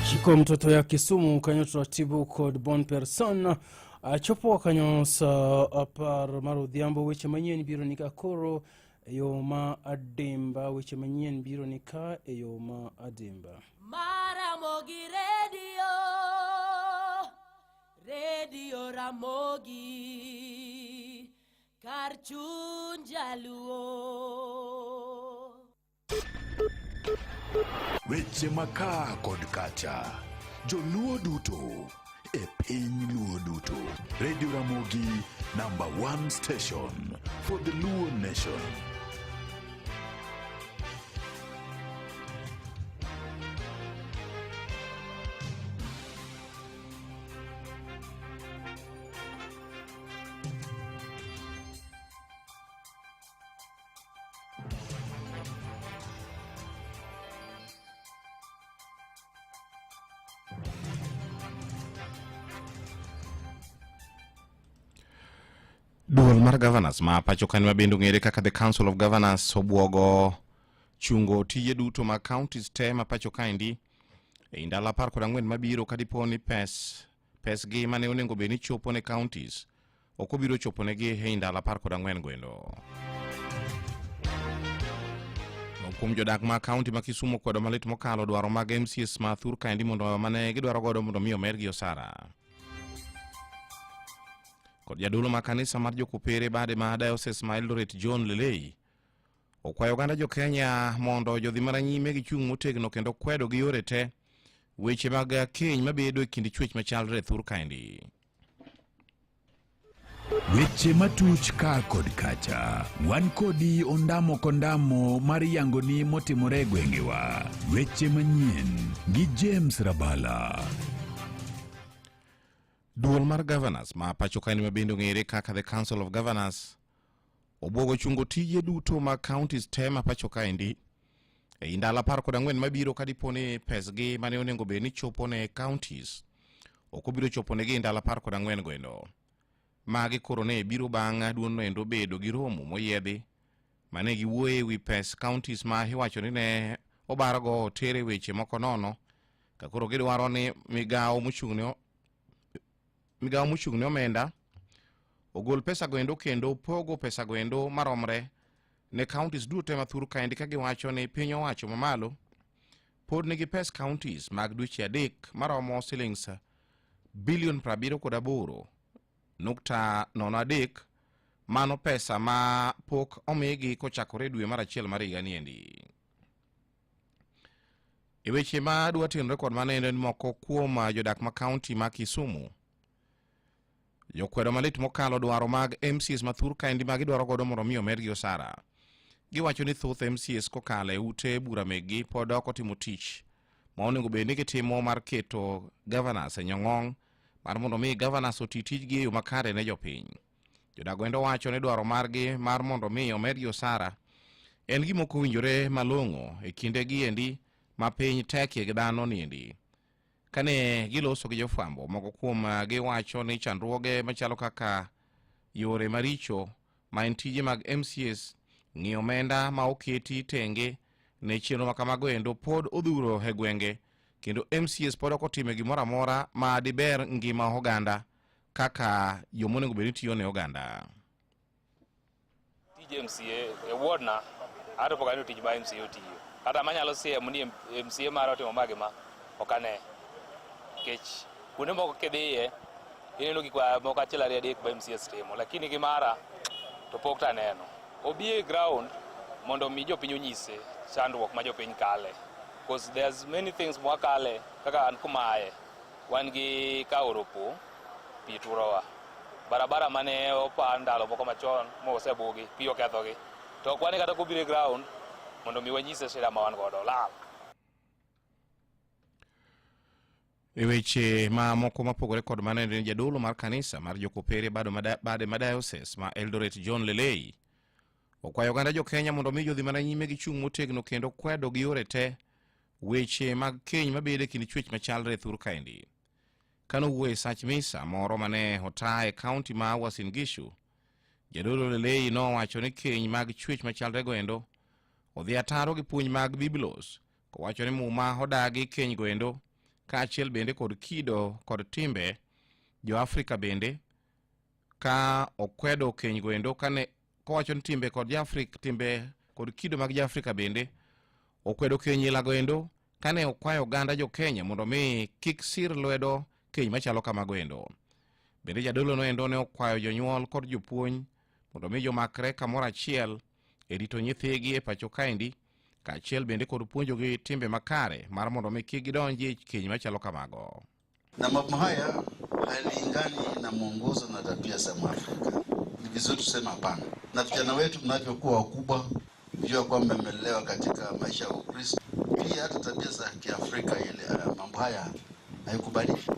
Shiko mtoto ya Kisumu kanyo turatibu kod Bon Person chopo kanyo saa 10 mar odhiambo. Weche manyien biro ni ka koro e yo ma adimba. Weche manyien biro ni ka e yo ma adimba. Maramogi Radio, Radio Ramogi, kar chuny jaluo. Weche makaa kod kacha, joluo duto e piny luo duto. Radio Ramogi, number one station for the Luo nation. Duol mar Governors ma pacho kani ma bende ong'ere kaka The Council of Governors obwogo chungo tije duto mag counties te ma pacho kaendi e ndalo 14 mabiro ka dipo ni pesgi mane onego bed ni chopo ne counties ok obiro chopo negi e ndalo 14 goendo. Kuom jodak ma kaunti ma Kisumu kwedo malit mokalo dwaro mag MCAs ma thur kaendi mondo mane gidwaro godo mondo mi omergi osara. Kod jadolo ma kanisa mar jokopere bade ma Diocese ma Eldoret John Lelei okwayo oganda jo Kenya mondo jodhi mana nyime gi chung' motegno kendo kwedo gi yore te weche mag keny mabedo e kind chwech machalre e thur kaendi. Weche matuch ka kod kacha, wan kodi ondamo kondamo mar yangoni motimore e gwengewa. Weche manyien gi James Rabala. Duol mar Governors ma pacho kaendi ma bende ong'ere kaka The Council of Governors obwogo chungo tije duto mag counties te ma pacho kaendi ei ndalo 14 mabiro ka dipo ni pesgi mane onego bed ni chopo ne counties ok obiro chopo negi e ndalo 14 goendo. Magi koro ne biro bang' duondno endo bedo gi romo moyiedhi mane giwuoye e wi pes counties ma iwacho ni ne obargo otere weche moko nono ka koro gidwaro ni migawo mochung' ne omenda ogol pesa goendo kendo pogo pesa goendo maromre ne counties duto te ma thur kaendi ka giwacho ni piny owacho mamalo pod nigi pes counties mag dweche 3 maromo silings bilion 78.03, mano pesa ma pok omigi kochakore dwe mar achiel mar higa niendi. E weche ma dwa tenore kod mano en moko kuom jodak ma kaunti ma Kisumu jokwedo malit mokalo dwaro mag MCAs ma thur kaendi ma gidwaro godo mondo mi omedgi osara. Giwacho ni thoth MCAs kokalo e ute bura mekgi pod ok otimo tich ma onego bed ni gitimo mar keto governors e nyong'ong' mar mondo mi governors oti tijgi e yo makare ne jopiny. Jodak goendo wacho ni dwaro margi mar mondo mi omedgi osara en gima ok owinjore malong'o e kinde gi endi ma piny tekie gi dhano niendi. Kane giloso gi jofwambo, moko kuom gi wacho ni chandruoge machalo kaka yore maricho ma en tije mag MCAs, ng'iyo omenda ma oketi tenge ne chenro ma kamago endo pod odhuro e gwenge kendo MCAs pod ok otime gimoro amora ma diber ngima oganda kaka joma onego bed ni tiyo ne oganda. Tij MCA e ward na ato pok aneno tich ma MCA otiyo. Kata manyalo siemo ni MCA mara otimo ma gi ma ok ane. Nikech kuonde moko kidhiye ineno gik moko achiel ariyo adek ma MCA timo, lakini gi mara to pok to aneno. Obi e ground mondo mi jopiny onyise chandruok ma jopiny kale. Because there's many things mwakale kaka an kuma aye. Wan gi ka oro po, pi turowa. Barabara mane opa ndalo moko machon mosebugi, pi okethogi. To ok wane kata kobiro e ground mondo mi wanyise shida ma wan godo. Lal. E weche ma moko mapogore kod mano en jadolo mar kanisa mar jokopere bade ma diocese ma Eldoret John Lelei okwayo oganda jo Kenya mondo mi jodhi mana nyime gi chung' motegno kendo kwedo gi yore te weche mag keny mabedo e kind chwech machalre e thur kaendi. Kane owuoyo e sach misa moro mane ota e kaunti ma Uasin Gishu, jadolo Lelei nowacho ni keny mag chwech machalre goendo odhi ataro gi puonj mag Biblos, kowacho ni Muma odagi keny goendo. kaachiel bende kod kido kod timbe jo-Afrika bende ka okwedo keny goendo kane kowacho ni timbe kod jo-Afrika timbe kod kido mag jo-Afrika bende okwedo keny ilago endo kane okwayo oganda jo-Kenya mondo mi kik sir lwedo keny machalo kamago endo. Bende jadolo no endo ne okwayo jonyuol kod jopuonj mondo mi jomakre kamoro achiel e rito nyithigi e pacho kaendi kaachiel bende kod puonjogi timbe makare mar mondo mi kik gidonji e keny machalo kamago. Na mambo haya hayalingani na mwongozo na tabia za Mwafrika. Ni vizuri tuseme hapana. Na vijana wetu mnavyokuwa wakubwa, jua kwamba mmelelewa katika maisha ya Ukristo, pia hata tabia za Kiafrika ile mambo haya haikubaliki.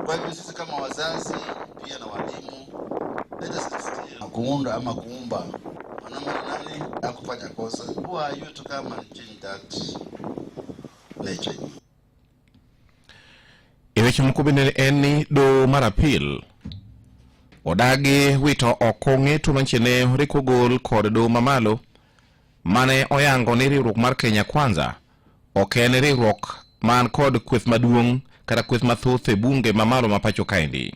Kwa hivyo sisi kama wazazi pia na walimu, let us na kuunda ama kuumba mwanaume ni nani hakufanya kosa. Who are you to come and change that nature? E weche moko bende en ni doho mar apil odagi wito oko ng'eto mantie ne Rico Gol kod doho mamalo mane oyango ni riwruok mar Kenya Kwanza ok en riwruok man kod kweth maduong' kata kweth mathoth e bunge mamalo ma pacho kaendi.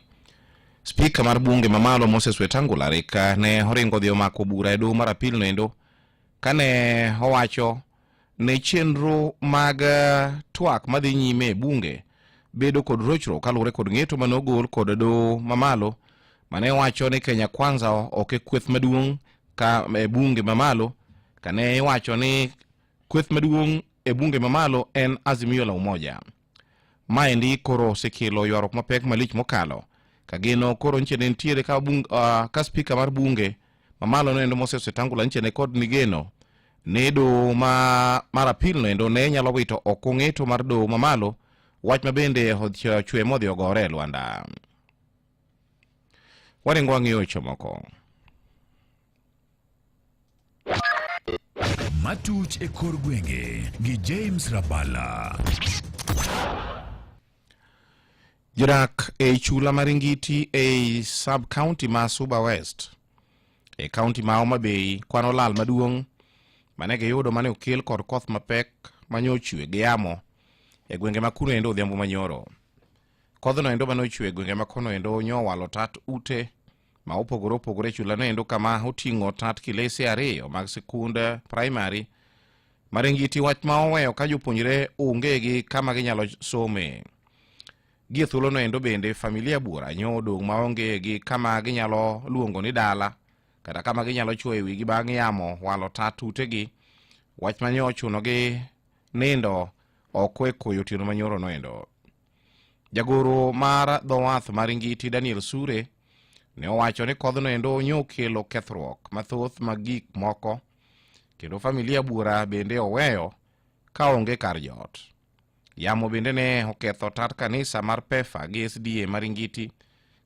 Spika mar bunge mamalo Moses Wetangula rik ne oringo dhi omako bura e doho mar apil noendo kane owacho ni chenro mag twak madhi nyime e bunge bedo kod rochruok kaluwore kod ng'eto mane ogol kod doho mamalo mane wacho ni Kenya Kwanza ok e kweth maduong' ka e bunge mamalo kane iwacho ni kweth maduong' e bunge mamalo en Azimio la Umoja. Maendi koro osekelo ywaruok mapek malich mokalo kageno koro nche ne nitiere ka, ka spika mar bunge mamalo noendo Moses Wetangula nche ne kod migeno ni doho mar apil noendo ne nyalo wito oko ng'eto mar doho mamalo wach ma bende ochwe modhi ogore e lwanda. Waringo wang'iyo weche moko. Matuch e kor gwenge gi James Rabala. Jodak ei chula mar Ingiti ei sub county ma Suba West e county ma Homa Bay kwano lal maduong' mane giyudo mane okel kod koth mapek manyochwe gi yamo e gwenge ma kuno endo odhiambo manyoro. Kodhno endo mane ochwe e gwenge ma kono endo nyowalo tat ute ma opogore opogore e chulano endo kama oting'o tat kilese ariyo mag sikund primary mar Ingiti wach ma oweyo ka jopuonjre onge gi kama ginyalo some. Gie thuolono endo bende familia buora nyo odong' maonge gi kama ginyalo luongo ni dala kata kama ginyalo chuoyo wigi bang' yamo walo tat utegi wach ma nyo ochunogi nindo oko e koyo otieno manyoro noendo. Jagoro mar dho wath mar Ingiti Daniel Sure ne owacho ni kodhno endo nyo okelo kethruok mathoth mag gik moko kendo familia buora bende oweyo ka onge kar jot. Yamo bende ne oketho tat kanisa mar PEFA gi SDA mar Ingiti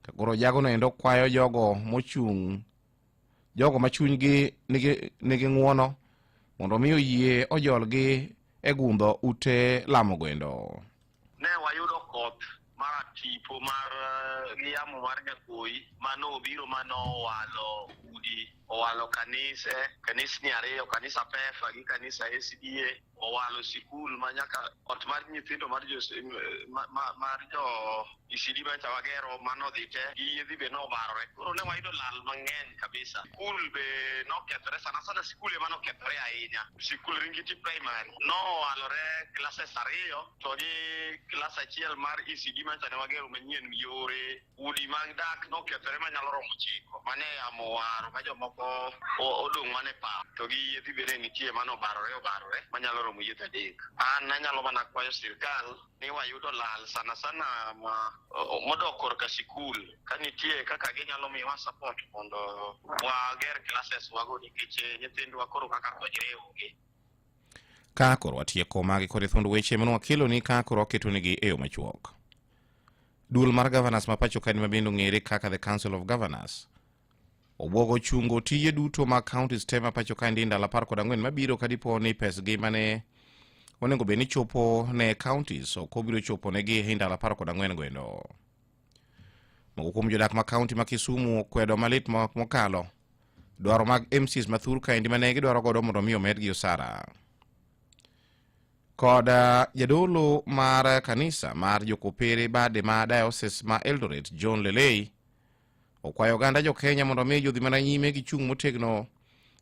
ka koro jagono endo kwayo jogo mochung' jogo ma chunygi nigi ng'uono mondo mi oyie ojolgi e gundho ute lamo goendo. Ne wayudo koth mar atipo mar gi yamo mar nyakoyi manobiro manowalo udi, owalo kanise, kanisni ariyo, kanisa PEFA gi kanisa SDA, owalo sikul ma nyaka ot mar nyithindo mar jo mar jo ECD manyocha wagero manodhi te gi yiedhi be nobarore. Koro ne wayudo lal mang'eny kabisa. Sikul be nokethore sana sana sikul ema nokethore ahinya. Sikul Ringiti Primary nowalore classes ariyo to gi klas achiel mar ECD manyocha ne wagero manyien yore udi mag dak nokethore manyalo romo ochiko mane yamo owaro ma jomoko odong' mana e pap to gi yiedhi bende nitie mane obarore obarore manyalo romo yiedhi adek. An anyalo mana kwayo sirkal ni wayudo lal sana sana ma modok korka sikul ka nitie kaka ginyalo miyowa support mondo wager classes wago nikech nyithindwa koro kaka konyre onge. Ka koro watieko magi kod thuond weche mane wakeloni ka koro waketonegi e yo machuok. Duol mar Governors ma pacho kae ma bende ong'ere kaka the Council of Governors obwogo chungo tije duto mag counties te ma pacho kae ndalo 14 mabiro ka dipo ni pesgi mane onego bed ni chopo ne counties ok obiro chopo negi e ndalo 14 goendo. Moko kuom jodak ma county ma Kisumu okwedo malit mokalo dwaro mag MCs mathur kaendi mane gidwaro godo mondo mi omedgi osara. Kod jadolo mar kanisa mar jokopere bade ma Diocese ma Eldoret John Lelei okwayo oganda jo Kenya mondo mi jodhi mana nyime gi chung' motegno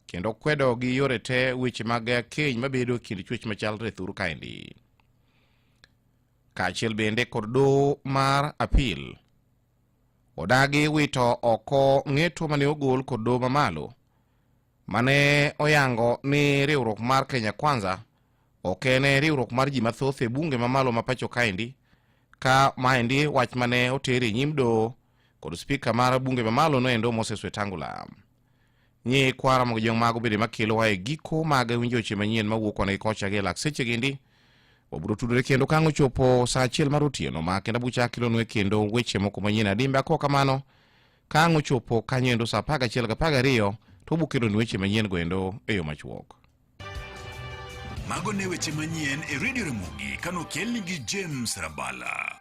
kendo kwedo gi yore te weche mag keny mabedo e kind chwech machalre thur kaendi. Kaachiel bende kod doho mar apil odagi wito oko ng'eto mane ogol kod doho mamalo mane oyango ni riwruok mar Kenya Kwanza ok en riwruok mar ji mathoth e bunge mamalo ma pacho kaendi ka maendi wach mane oter e nyim doho kod spika mar bunge mamalo noendo Moses Wetangula. Nyi kwara mag jong mago bende makelowa e giko mag winjo weche manyien mawuok koni gi kocha gi e lak seche gendi. Wabiro tudore kendo ka ang' ochopo saa achiel mar otieno ma kendo abucha kelonue kendo weche moko manyien adimba. Kok kamano, ka ang' ochopo kanyo endo saa 11 gi 12 to wabiro kelonu weche manyien go endo e yo machuok. Mago ne weche manyien e Radio Ramogi kanokelni gi James Rabala.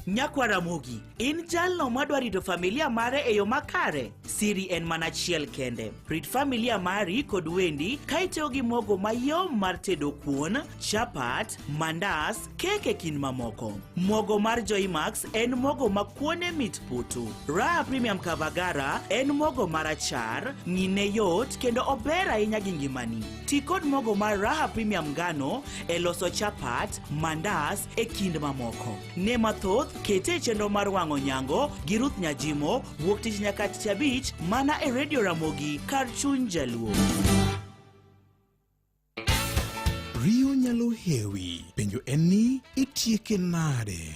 Nyakwa Ramogi, in jalno madwa rito familia mare e yo makare? Siri en mana achiel kende. Rit familia mari kod wendi ka itiyo gi mogo mayom mar tedo kuon, chapat, mandas, kek e kind mamoko. Mogo mar Joymax en mogo ma kuone mit putu. Raha Premium Kavagara en mogo marachar, ng'ine yot kendo ober ahinya gi ngimani. Ti kod mogo mar Raha Premium Ngano e loso chapat, mandas e kind mamoko. Ne mathoth, kete e chenro mar wang'o nyango gi Ruth Nyajimo wuok tich nyaka tich abich mana e Radio Ramogi kar chuny jaluo. Riyo nyalo hewi. Penjo en ni itieke nade?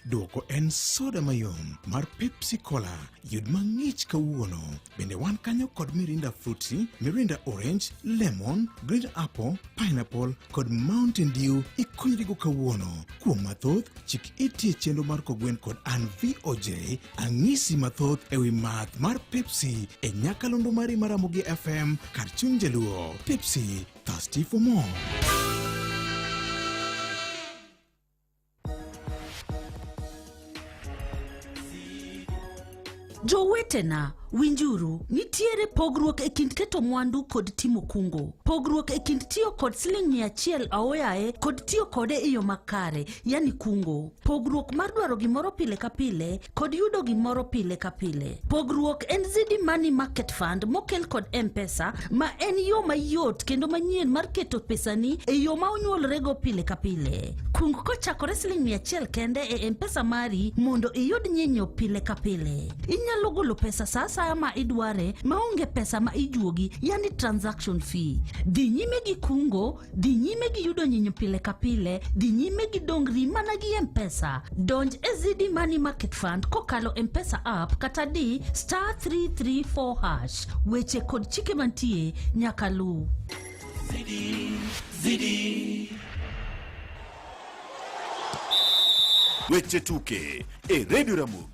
Dwoko en soda mayom mar Pepsi Cola. Yud mang'ich kawuono. Bende wan kanyo kod Mirinda Fruity, Mirinda Orange, Lemon, Green Apple, Pineapple kod Mountain Dew ikonyrigo kawuono. Kuom mathoth, chik iti e chenro mar Kogwen kod an VOJ ang'isi mathoth ewi math mar Pepsi e nyakalondo mari mar Ramogi FM kar chuny jaluo. Pepsi, thirsty for more. Jowetena, winjuru, nitiere pogruok e kind keto mwandu kod timo kungo. Pogruok e kind tiyo kod siling 100 aoyaye kod tiyo kode e yo makare, yani kungo. Pogruok mar dwaro gimoro pile ka pile kod yudo gimoro pile ka pile. Pogruok en Zidi Money Market Fund mokel kod M-Pesa, ma en yo mayot kendo manyien mar keto pesani e yo ma onyuolrego pile ka pile. Kung kochakore siling 100 kende e M-Pesa mari mondo iyud nyinyo pile ka pile. Inyalo golo pesa sa asaya ma idware maonge pesa ma ijuogi, yani transaction fee. Dhi nyime gi kungo, dhi nyime gi yudo nyinyo pile ka pile, dhi nyime gi dongri mana gi M-Pesa. Donj e Zidi Money Market Fund kokalo M-Pesa app kata di star 334 hash. Weche kod chike mantie nyaka luw. Zidi, Zidi. Weche tuke e Radio Ramogi.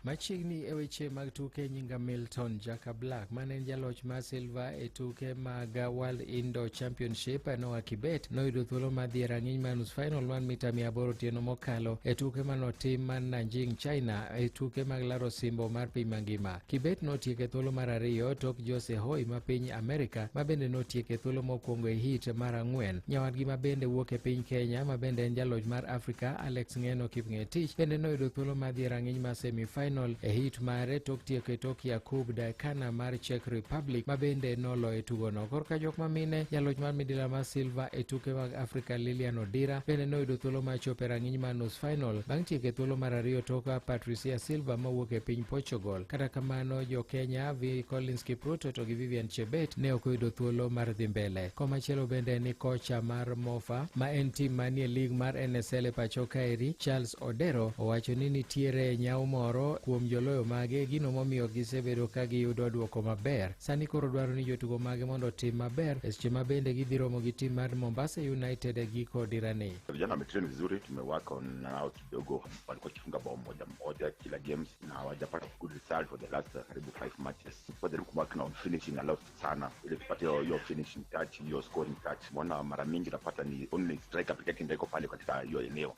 Machiegni e weche mag tuke nyinga Milton Jaka Black mane en jaloch mar silver e tuke mag World Indoor Championship Noah Kibet noyudo thuolo mar dhi e rang'iny mar nus final mar mita 800 otieno mokalo e tuke manotim man Nanjing, China e tuke mag laro osimbo mar piny mangima. Kibet notieko e thuolo mar ariyo tok Jose Hoi ma piny Amerika ma bende notieko e thuolo mokwongo e hit mar 4. Nyawadgi ma bende wuok e piny Kenya ma bende en jaloch mar Afrika Alex Ng'eno Kipng'etich bende noyudo thuolo mar dhi e rang'iny mar semi-final e hit mare tok tieko e tok Jakub Dakana mar Czech Republic ma bende noloyo tugono. Korka jok ma mine, jaloch mar midila mar silver e tuke mag Afrika Lilian Odira bende noyudo thuolo mar chopo e rang'iny mar nus final bang' tieko e thuolo mar ariyo tok Patricia Silva mawuok e piny Portugal. Kata kamano, jo Kenya V Collins Kipruto to gi Vivian Chebet ne ok oyudo thuolo mar dhi mbele. Komachielo bende ni kocha mar Mofa ma en tim manie lig mar NSL e pacho kaeri Charles Odero owacho ni nitiere nyawo moro kuom joloyo mage, gino momiyo gisebedo ka giyudo duoko maber. Sani koro dwaro ni jotugo mage mondo otim maber e seche ma bende gidhi romo gi tim mar Mombasa United e giko dirani. Vijana wametrain vizuri, tumework on nao kidogo, walikuwa wakifunga bao moja moja kila games na hawajapata good result for the last karibu 5 matches. Wajaribu kuwork na on finishing a lot sana, ili tupate hiyo finishing touch, hiyo scoring touch. Mbona mara mingi unapata ni only striker pekee yake ndio iko pale katika hiyo eneo.